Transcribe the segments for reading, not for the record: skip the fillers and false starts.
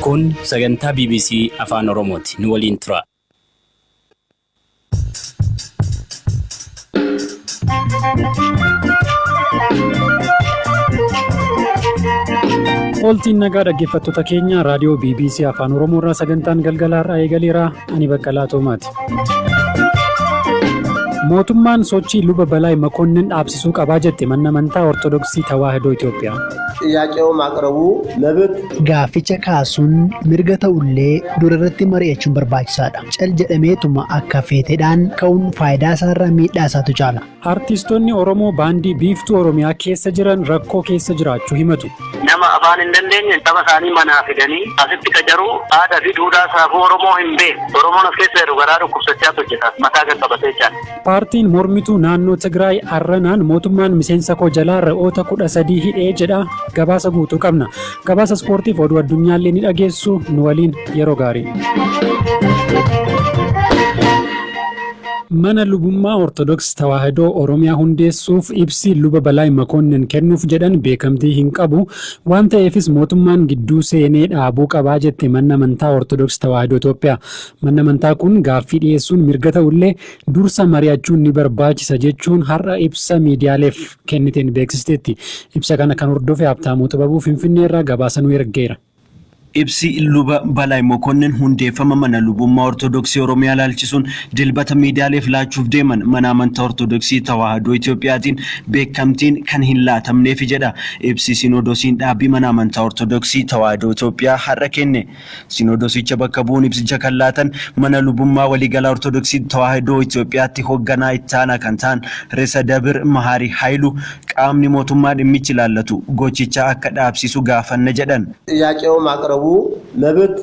Kun sagantaa BBC Afaan Oromooti. Nu waliin tura. Ooltiin nagaa dhaggeeffattoota keenya raadiyoo BBC Afaan Oromoo irraa sagantaan galgala har'aa eegaleera. Ani Baqqalaa Toomaati. Mootummaan sochii luba Balaay Makonnin dhaabsisuu qabaa jette manni amantaa Ortodoksii Tawaahidoo Itoophiyaa. ጥያቄው ማቅረቡ መብት Gaafficha kaasuun mirga ta'ullee dura irratti mari'achuun barbaachisaadha. Cal jedhameetuma akka feeteedhaan ka'uun faayidaa isaarraa miidhaa isaatu caala. Artistoonni Oromoo baandii Biiftuu Oromiyaa keessa jiran rakkoo keessa jiraachuu himatu. Nama afaan hin dandeenye saba isaanii manaa fidanii asitti qacaruu aadaa fi duudhaa saafuu Oromoo hin beeku. Oromoon as keessa jiru garaa dhukkubsachaa hojjeta. Mataa qaqqabatee jira. Paartiin mormituu naannoo Tigraay Arranaan mootummaan miseensa koo jalaa re'oota 13 hidhee jedha. Gabaasa guutuu qabna. Gabaasa ispoortiif oduu addunyaallee ni dhageessu. Nu waliin yeroo gaarii. Mana lubummaa Ortodoksii Tawaahidoo Oromiyaa hundeessuuf ibsi luba Balaay Makonnin kennuuf jedhan beekamtii hin qabu. Waan ta'eefis mootummaan gidduu seenee dhaabuu qabaa jette manni amantaa Ortodoksii Tawaahidoo Itoophiyaa. Manni amantaa kun gaaffii dhiyeessuun mirga ta'ullee dursa mari'achuun ni barbaachisa jechuun har'a ibsa miidiyaaleef kenniteen beeksisteetti. Ibsa kana kan hordofe Habtaamuu Xibabuu Finfinnee irraa gabaasa nu ergeera. Ibsi luba Balaay Mokonnin hundeeffama mana lubummaa Ortodoksii Oromiyaa ilaalchisuun dilbata miidiyaaleef laachuuf deeman mana amantaa Ortodoksii Tawaahidoo Itoophiyaatiin beekamtiin kan hin laatamneef jedha. Ibsi Sinoodosiin dhaabbii mana amantaa Ortodoksii Tawaahidoo Itoophiyaa har'a kenne. Sinoodosicha bakka bu'uun ibsicha kan laatan mana lubummaa waliigalaa Ortodoksii Tawaahidoo Itoophiyaatti hoogganaa itti aanaa kan ta'an Reessa Dabir Mahaarii Haayiluu qaamni mootummaa dhimmichi ilaallatu gochicha akka dhaabsisu gaafanna jedhan. ጥያቄው ማቅረቡ መብት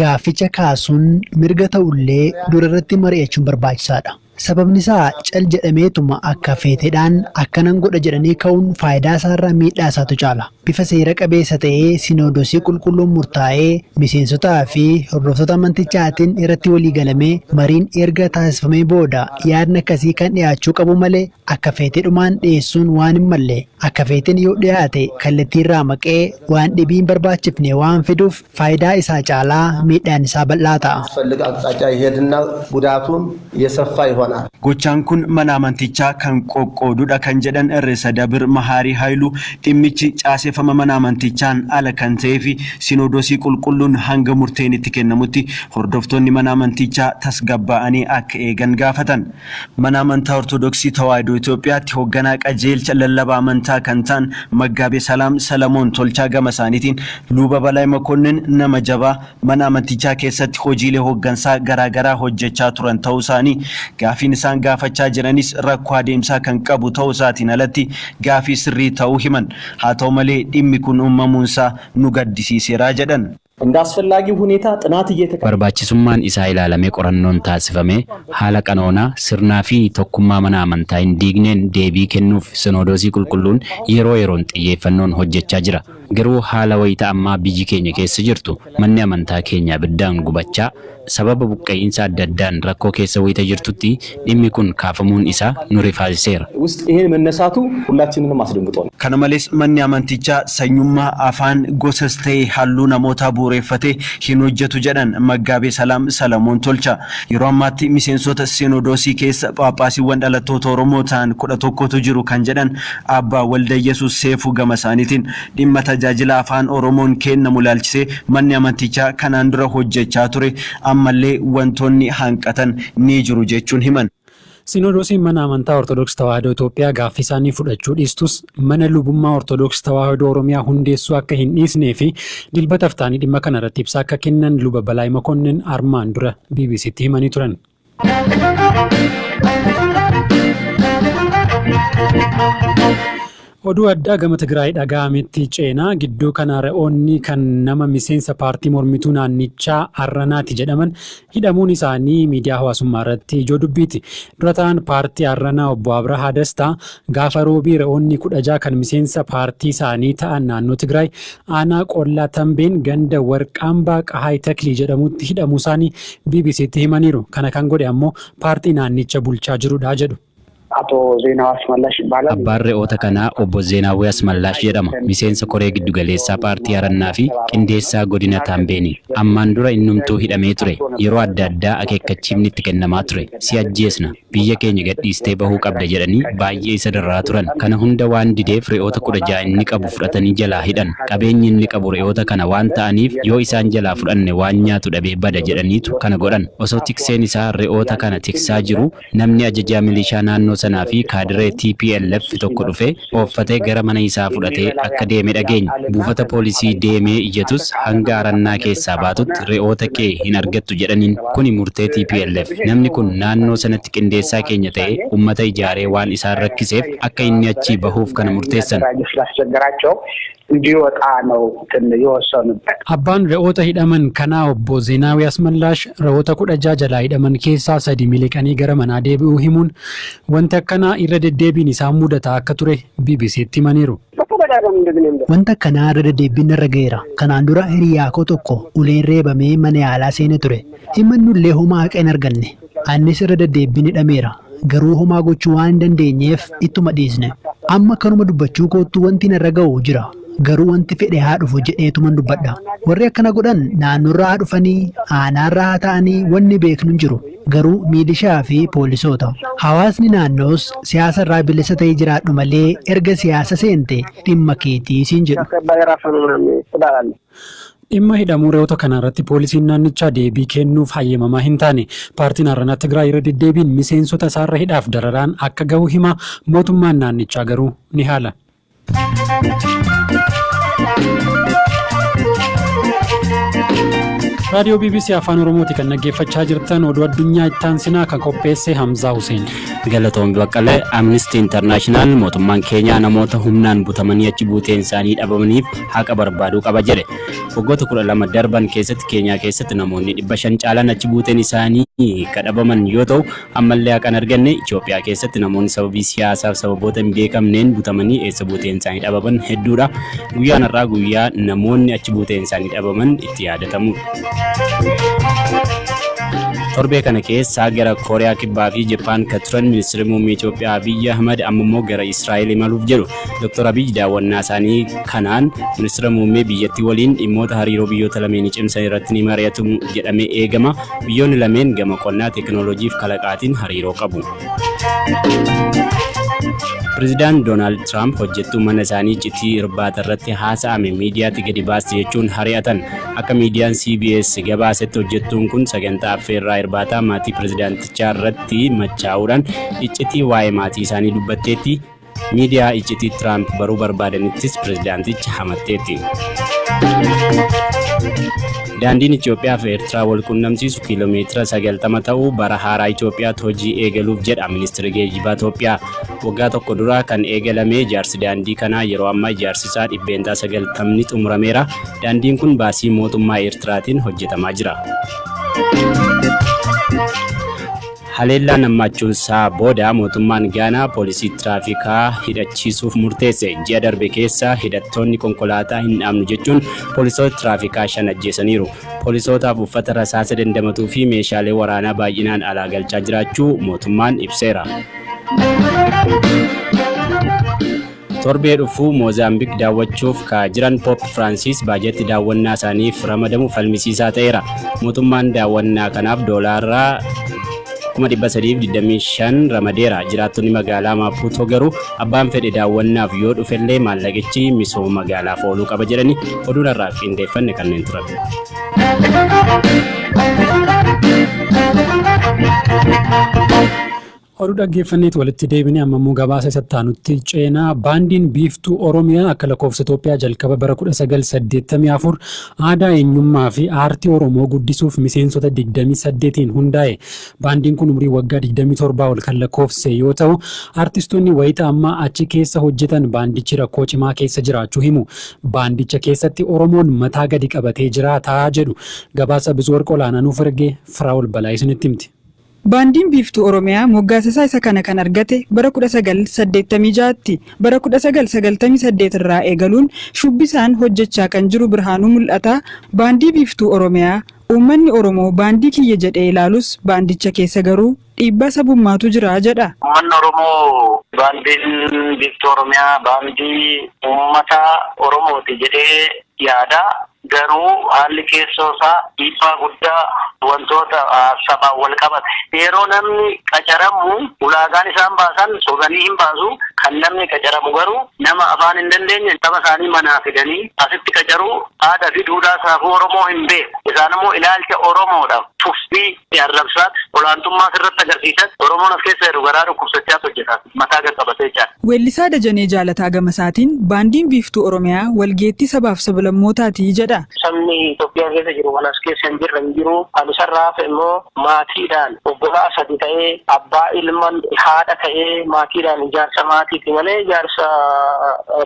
Gaafficha kaasuun mirga ta'ullee dura irratti mari'achuun barbaachisaadha. Sababni isaa cal jedhameetuma akka feeteedhaan akkanan godha jedhanii ka'uun faayidaa isaarraa miidhaa isaatu caala. Bifa seera qabeessa ta'ee sinoodosii qulqulluun murtaa'ee miseensotaa fi hordoftoota amantichaatiin irratti walii galamee mariin erga taasifamee booda yaadni akkasii kan dhiyaachuu qabu malee akka feeteedhumaan dhiyeessuun waan hin malle akka feeteen yoo dhiyaate kallattiirraa maqee waan dhibii hin barbaachifne waan fiduuf faayidaa isaa caalaa miidhaan isaa bal'aa ta'a. ፈልግ አቅጣጫ ይሄድና ጉዳቱም የሰፋ ይሆናል። Gochaan kun mana amantichaa kan qoqqoodudha kan jedhan Irreessa Dabir Mahaarii Haayiluu dhimmichi caaseffama mana amantichaan ala kan ta'ee fi sinoodosii qulqulluun hanga murteen itti kennamutti hordoftoonni mana amantichaa tasgabbaa'anii akka eegan gaafatan. Mana amantaa Ortodoksii Tawaahidoo Itoophiyaatti hoogganaa qajeelcha lallabaa amantaa kan ta'an Maggaabee Salaam Salamoon Tolchaa gama isaaniitiin luba Balaay Makonnin nama jabaa mana amantichaa keessatti hojiilee hooggansaa garaagaraa hojjechaa turan ta'uu isaanii gaafiin isaan gaafachaa jiranis rakkoo adeemsaa kan qabu ta'uu isaatiin alatti gaafii sirrii ta'uu himan. Haa ta'u malee dhimmi kun uumamuunsaa nu gaddisiiseera jedhan. እንደ አስፈላጊው ሁኔታ ጥናት እየተካሄደ Barbaachisummaan isaa ilaalamee qorannoon taasifamee haala qanoonaa sirnaa fi tokkummaa mana amantaa hin diigneen deebii kennuuf sinoodosii qulqulluun yeroo yeroon xiyyeeffannoon hojjechaa jira. Garuu haala wayita ammaa biyyi keenya keessa jirtu manni amantaa keenya abiddaan gubachaa sababa buqqa'iinsa adda addaan rakkoo keessa wayita jirtutti dhimmi kun kaafamuun isaa nu rifaasiseera. ውስጥ ይሄን መነሳቱ ሁላችንንም አስደንግጧል። Kana malees manni amantichaa sanyummaa, afaan, gosas ta'e halluu namootaa bu'uureffatee hin hojjetu jedhan Maggaabee Salaam Salamoon Tolcha. Yeroo ammaatti miseensota Sinoodosii keessa Phaaphaasiiwwan dhalattoota Oromoo ta'an 11tu jiru kan jedhan Abbaa Walda Yesuus Seefuu gama isaaniitiin dhimma tajaajila afaan Oromoon kennamu ilaalchisee manni amantichaa kanaan dura hojjechaa ture ammallee wantoonni hanqatan ni jiru jechuun himan. Sinoodosiin mana amantaa Ortodoksii Tawaahidoo Itoophiyaa gaaffii isaanii fudhachuu dhiistus mana lubummaa Ortodoksii Tawaahidoo Oromiyaa hundeessuu akka hin dhiisnee fi dilbata iftaanii dhimma kana irratti ibsa akka kennan luba Balaay Makonnin armaan dura BBCtti himanii turan. Oduu addaa gama Tigraay dhaga'ametti ceenaa gidduu kana re'oonni kan nama miseensa paartii mormituu naannichaa Arranaati jedhaman hidhamuun isaanii miidiyaa hawaasummaa irratti ijoo dubbiiti. Dura ta'an paartii Arranaa obbo Abrahaa Dastaa gaafa roobii re'oonni 16 kan miseensa paartii isaanii ta'an naannoo Tigraay aanaa Qollaa Tambeen ganda Warqaambaa Qahaay Taklii jedhamutti hidhamuu isaanii BBCtti himaniiru. Kana kan godhe ammoo paartii naannicha bulchaa jirudha jedhu. አቶ ዜናው አስመላሽ ይባላል። Abbaan re'oota kanaa obbo Zeenaawwi Asmallaash jedhama. Miseensa koree giddugaleessaa paartii Arannaa fi qindeessaa godina Taambeeni. Ammaan dura innumtuu hidhamee ture. Yeroo adda addaa akeekkachiifni itti kennamaa ture. Si ajjeesna, biyya keenya gadhiistee bahuu qabda jedhanii baay'ee isa darraa turan. Kana hunda waan dideef re'oota 16 inni qabu fudhatanii jalaa hidhan. Qabeenyi inni qabu re'oota kana waan ta'aniif yoo isaan jalaa fudhanne waan nyaatu dhabee bada jedhaniitu kana godhan. Osoo tikseen isaa re'oota kana tiksaa jiru namni ajajaa milishaa naannoo sanaa fi kaadiree TPLF tokko dhufee ooffatee gara mana isaa fudhatee akka deeme dhageenya. Buufata poolisii deemee iyyatus hanga Arannaa keessaa baatutti re'oota kee hin argattu jedhaniin. Kuni murtee TPLF. Namni kun naannoo sanatti qindeessaa keenya ta'ee uummata ijaaree waan isaan rakkiseef akka inni achii bahuuf kana murteessan. ስላስቸገራቸው እንዲወጣ ነው እንትን የወሰኑበት። Abbaan re'oota hidhaman kanaa obbo Zeenaawwi Asmallaash re'oota 16 jalaa hidhaman keessaa sadi miliqanii gara manaa deebi'uu himuun wanti akkanaa irra deddeebiin isaan mudataa akka ture BBCtti himaniiru. Wanta akkanaa irra deddeebiin narra ga'eera. Kanaan dura hiriyaa koo tokko uleen reebamee mana yaalaa seene ture. Himannullee homaa haqa hin arganne. Anis irra deddeebiin hidhameera. Garuu homaa gochuu waan hin dandeenyeef ittuma dhiisne. Amma akkanuma dubbachuu koottu wanti narra ga'u jira. Garuu wanti fedhe haa dhufu jedheetuman dubbadha. Warri akkana godhan naannoorraa haa dhufanii, aanaarraa haa ta'anii wanni beeknu hin jiru. Garuu miilishaa fi poolisoota. Hawaasni naannoos siyaasa irraa bilisa ta'ee jiraadhu malee erga siyaasa seente dhimma keetii siin jedhu. Dhimma hidhamuu re'oota kanaa irratti poolisiin naannichaa deebii kennuuf hayyamamaa hin taane. Paartiin Arannaa Tigraay irra deddeebiin miseensota isaarra hidhaaf dararaan akka gahu hima. Mootummaan naannichaa garuu ni haala. Raadiyoo BBC Afaan Oromooti kan dhaggeeffachaa jirtan. Oduu addunyaa itti aansinaa, kan qopheesse Hamzaa Hussein. Galatoomii Baqqalee. Amnesty International mootummaan Keenyaa namoota humnaan butamanii achi buuteen isaanii dhabamaniif haqa barbaaduu qaba jedhe. Waggoota 12 darban keessatti Keenyaa keessatti namoonni 500 caalan achi buuteen isaanii kadhabaman yoo ta'u, ammallee haqa hin arganne. Itoophiyaa keessatti namoonni sababii siyaasaaf sababoota hin beekamneen butamanii eessa buuteen isaanii dhabaman hedduudha. Guyyaan har'aa guyyaa namoonni achi buuteen isaanii dhabaman itti yaadatamudha. Torbee kana keessa gara Kooriyaa Kibbaa fi Jappaan kan turan ministeerri muummee Itoophiyaa Abiyyi Ahmad amma immoo gara Israa'el imaluuf jedhu. Dr. Abiyyi daawwannaa isaanii kanaan ministeera muummee biyyattii waliin dhimmoota hariiroo biyyoota lameenii cimsan irratti ni mari'atu jedhamee eegama. Biyyoonni lameen gama qonnaa, teekinooloojii fi kalaqaatiin hariiroo qabu. Pireezidaan Doonaald Tiraamp hojjettuu mana isaanii iccitii irbaata irratti haasa'ame miidiyaatti gadi baaste jechuun hari'atan. Akka miidiyaan CBS gabaasetti hojjettuun kun sagantaa affeerraa irbaataa maatii pireezidaantichaa irratti machaa'uudhaan iccitii waa'ee maatii isaanii dubbatteetti. Miidiyaa iccitii Tiraamp baruu barbaadanittis pireezidaanticha hamatteetti. Daandiin Itoophiyaa fi Eertiraa wal qunnamsiisu kiiloomeetira 90 ta'uu bara haaraa Itoophiyaatti hojii eegaluuf jedha ministeerri geejjibaa Itoophiyaa. Waggaa tokko dura kan eegalame ijaarsi daandii kanaa yeroo ammaa ijaarsi isaa 90% xumurameera. Daandiin kun baasii mootummaa Eertiraatiin hojjetamaa jira. Haleellaan hammaachuunsaa booda mootummaan Gaanaa poolisii tiraafikaa hidhachiisuuf murteesse. Ji'a darbe keessa hidhattoonni konkolaataa hin dhaabnu jechuun poolisoota tiraafikaa shan ajjeesaniiru. Poolisootaaf uffata rasaasa dandamatuu fi meeshaalee waraanaa baay'inaan alaa galchaa jiraachuu mootummaan ibseera. Torbee dhufuu Moozaambiik daawwachuuf ka jiran Poop Firaansis baajetti daawwannaa isaaniif ramadamu falmisiisaa ta'eera. Mootummaan daawwannaa kanaaf doolaara 325,000 ramadeera. Jiraattonni magaalaa Maapuutoo garuu abbaan fedhe daawwannaaf yoo dhufellee maallaqichi misooma magaalaaf ooluu qaba jedhani. Oduun har'aaf qindeeffanne kanneen turan. Oduu dhaggeeffanneet walitti deebinee amma immoo gabaasa isatti aanutti ceenaa. Baandiin Biiftuu Oromiyaa akka lakkoofsa Itoophiyaa jalqaba bara 1984 aadaa, eenyummaa fi aartii Oromoo guddisuuf miseensota 28n hundaa'e. Baandiin kun umurii waggaa 27 ol kan lakkoofse yoo ta'u, aartistoonni wayita ammaa achi keessa hojjetan baandichi rakkoo cimaa keessa jiraachuu himu. Baandicha keessatti Oromoon mataa gadi qabatee jiraataa jedhu. Gabaasa Bizuwarq Olaanaa nuuf ergee Firaa'ol Balaa isinitti himti. Baandiin Biiftuu Oromiyaa moggaasasaa isa kana kan argate bara 1986tti. Bara 1998 irraa eegaluun shubbisaan hojjechaa kan jiru Birhaanuu Mul'ataa, Baandii Biiftuu Oromiyaa uummanni Oromoo baandii kiyya jedhee ilaalus, baandicha keessa garuu dhiibbaa sabummaatu jira jedha. Uummanni Oromoo baandiin Biiftuu Oromiyaa baandii uummata Oromooti jedhee yaada. Garuu haalli keessoo isaa dhiibbaa guddaa wantoota sabaan wal qabate. Yeroo namni qacaramu ulaagaan isaan baasan sobanii hin baasu. Kan namni qacaramu garuu nama afaan hin dandeenye saba isaanii manaa fidanii asitti qacaruu, aadaa fi duudhaa saafuu Oromoo hin beeku. Isaan immoo ilaalcha Oromoodhaaf tuffii arrabsaat olaantummaa sirratti agarsiisan. Oromoon as keessa jiru garaa dhukkubsachaa hojjetaa mataa qaqqabatee jira. Weellisaa Dajanee Jaalataa Gamasaatiin baandiin Biiftuu Oromiyaa walgeettii sabaaf sablammootaati jedha. Sabni Itoophiyaa keessa jiru kan as keessa hin jirre hin jiru. Kan isarraa hafe immoo maatiidhaan obbolaa sadi ta'ee, abbaa, ilman, haadha ta'ee, maatiidhaan ijaarsa maatiiti malee ijaarsa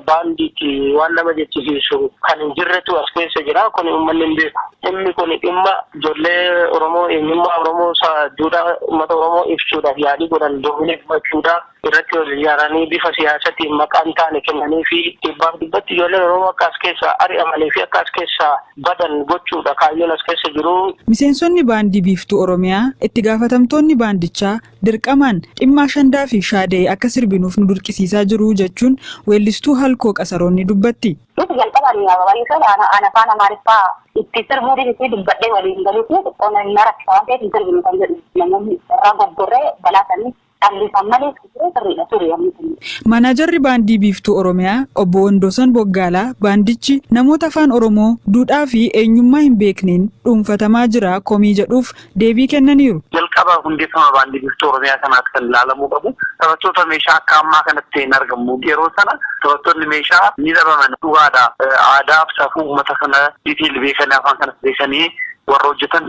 baandiiti waan nama jechisiisu kan hin jirretu as keessa jira. Kun uummanni hin beeku. Dhimmi kun dhimma ijoollee Oromoo eenyummaa Oromoo, duudhaa uummata Oromoo ibsuudhaaf yaalii godhan dominate gochuudha irratti wal ijaaranii bifa siyaasatiin maqaan taane kennanii fi dhibbaaf dhibbatti ijoolleen Oromoo akka as keessa ari'amanii fi akka as keessa badan gochuudha kaayyoon as keessa jiru. Miseensonni baandii Biiftuu Oromiyaa itti gaafatamtoonni baandichaa dirqamaan dhimma Ashandaa fi Shaadee akka sirbinuuf nu dirqisiisaa jiru jechuun weellistuu Halkoo Qasaroonni dubbatti. Nuti jalqabaan baay'isoo ana afaan Amaariffaa itti sirbuu fi dubbadhee waliin galuufi xiqqoo na rakkisa waan ta'eef hin sirbinu kan jedhu, namoonni irraa goggorree balaa sanii callisan malee sirriidha ture yommuu kun. Maanaajarri baandii Biiftuu Oromiyaa obbo Wandoosan Boggaalaa baandichi namoota afaan Oromoo, duudhaa fi eenyummaa hin beekneen dhuunfatamaa jira komii jedhuuf deebii kennaniiru. Jalqaba hundeeffama baandii Biiftuu Oromiyaa kanaatti kan ilaalamuu qabu, taphattoota meeshaa akka ammaa kanatti hin argamu. Yeroo sana taphattoonni meeshaa ni dhabaman dhugaadha. Aadaa fi safuu uummata kana detail beekanii, afaan kanas beekanii warra hojjetan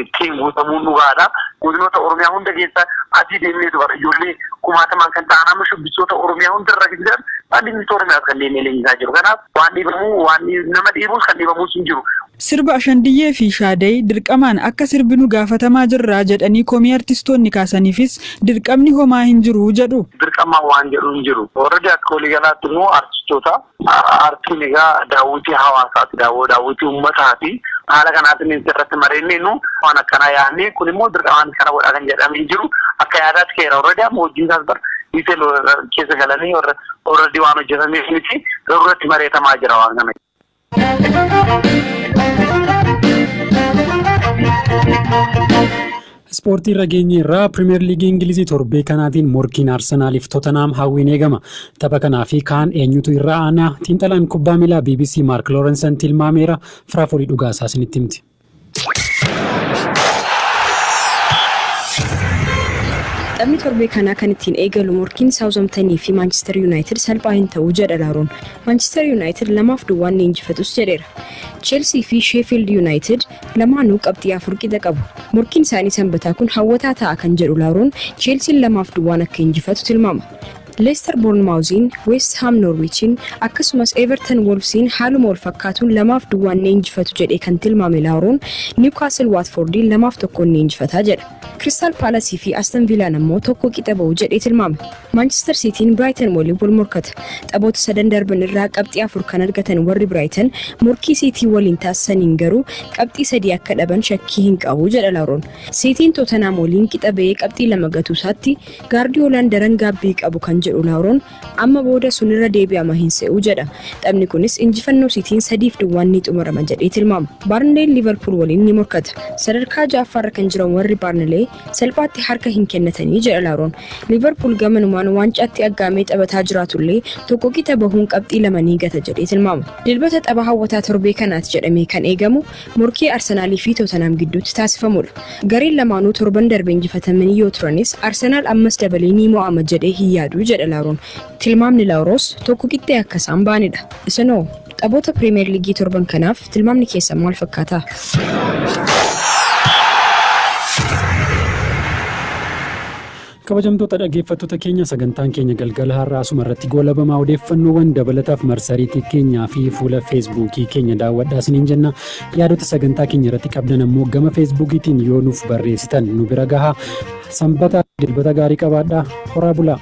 ittiin guutamuun dhugaadha. Godinoota Oromiyaa hunda keessa asii deemnee dubara ijoollee kumaatamaan kan ta'an amma shubbistoota Oromiyaa hunda irra jiran baandii Biiftuu Oromiyaa kan deemee leenjisaa jiru. Kanaaf waan dhiibamuu, waan nama dhiibus kan dhiibamus hin jiru. Sirba Ashandiyyee fi Shaadee dirqamaan akka sirbinu gaafatamaa jirra jedhanii komii artistoonni kaasaniifis dirqamni homaa hin jiru jedhu. Dirqamaan waan jedhu hin jiru. Warra akka waliigalaatti immoo artistoota, aartiin egaa daawwitii hawaasaati, daawwitii uummataati. Haala kanaatiin irratti mareenne nu waan akkanaa yaadne, kun immoo dirqamaan kana godhaa kan jedhamee jiru akka yaadaatti keera. Warra amma hojiin isaas bara detail keessa galanii warra waan hojjetameef miti, garuu irratti mareetamaa jira waan kana. Ispoortii irra geenye irraa, Pirimeer Liigii Ingilizii torbee kanaatiin morkiin Arsenaaliif Tottenham hawwiin eegama. Tapha kanaa fi kaan eenyutu irra aanaa? Xiinxalaan kubbaa miilaa BBC Maark Loorensan tilmaameera. Firaafolii Dhugaasaa isinitti himti. Taphni torbee kanaa kan ittiin eegalu morkiin Saawuzamtanii fi Maanchister Yuunaayitid salphaa hin ta'u jedha Laaroon. Maanchister Yuunaayitid 2-0 ni injifatus jedheera. Cheelsii fi Sheefiild Yuunaayitid lamaanuu qabxii 4 qixa qabu. Morkiin isaanii sanbataa kun hawwataa ta'a kan jedhu Laaroon, Cheelsiin 2-0 akka injifatu tilmaama. Leestar Boornmaawuziin, Weest Haam Noorwichiin, akkasumas Everton Wolfsiin haaluma wal fakkaatuun 2-0 ni injifatu jedhee kan tilmaame Laaroon, Niwkaasil Waatfoordiin 2-1 ni injifataa jedha. Kiristaal Paalasii fi Aston Viilaan ammoo 1 qixa ba'u jedhee tilmaame. Maanchister Siitiin Biraayiten waliin wal morkata. Taphoota sadan darban irraa qabxii 4 kan argatan warri Biraayiten morkii Siitii waliin taasisaniin garuu qabxii 3 akka dhaban shakkii hin qabu jedha Laaroon. Siitiin Tootenaam waliin qixa ba'ee qabxii 2 gatuu isaatti Gaardiyoolaan daran gaabbii qabu kan jedhu Laaroon, amma booda sunirra deebi'ama hin se'u jedha. Taphni kunis injifannoo Siitiin 3-0 ni xumurama jedhee tilmaama. Baarnleen Liivarpuul waliin ni morkata. Sadarkaa ja'affaarra kan jiran warri Baarnlee salphaatti harka hin kennatanii jedha Laaroon. Liivarpuul gamanumaan waancaatti aggaamee taphataa jiraatullee 1 qixa bahuun qabxii 2 ni gata jedhee tilmaama. Dilbata tapha hawwataa torbee kanaati jedhamee kan eegamu morkii Arsenaalii fi Tootenaam gidduutti taasifamudha. Gareen lamaanuu torban darbe injifatamanii yoo turanis, Arsenaal ammas dabalee ni mo'ama jedhee hin yaadu jedha Laaroon. Tilmaamni Laawuroos 1 qixxee akka isaan ba'anidha. Isinoo taphoota Pirimeer Liigii torban kanaaf tilmaamni keessan maal fakkaata? Kabajamtoota dhaggeeffattoota keenya, sagantaan keenya galgala har'aa asuma irratti goolabamaa. Odeeffannoowwan dabalataaf marsariitii keenyaa fi fuula Feesbuukii keenya daawwadhaa isiniin jenna. Yaadota sagantaa keenya irratti qabdan ammoo gama Feesbuukiitiin yoo nuuf barreessitan nu bira gahaa. Sanbata Dilbata gaarii qabaadhaa. Horaa bulaa.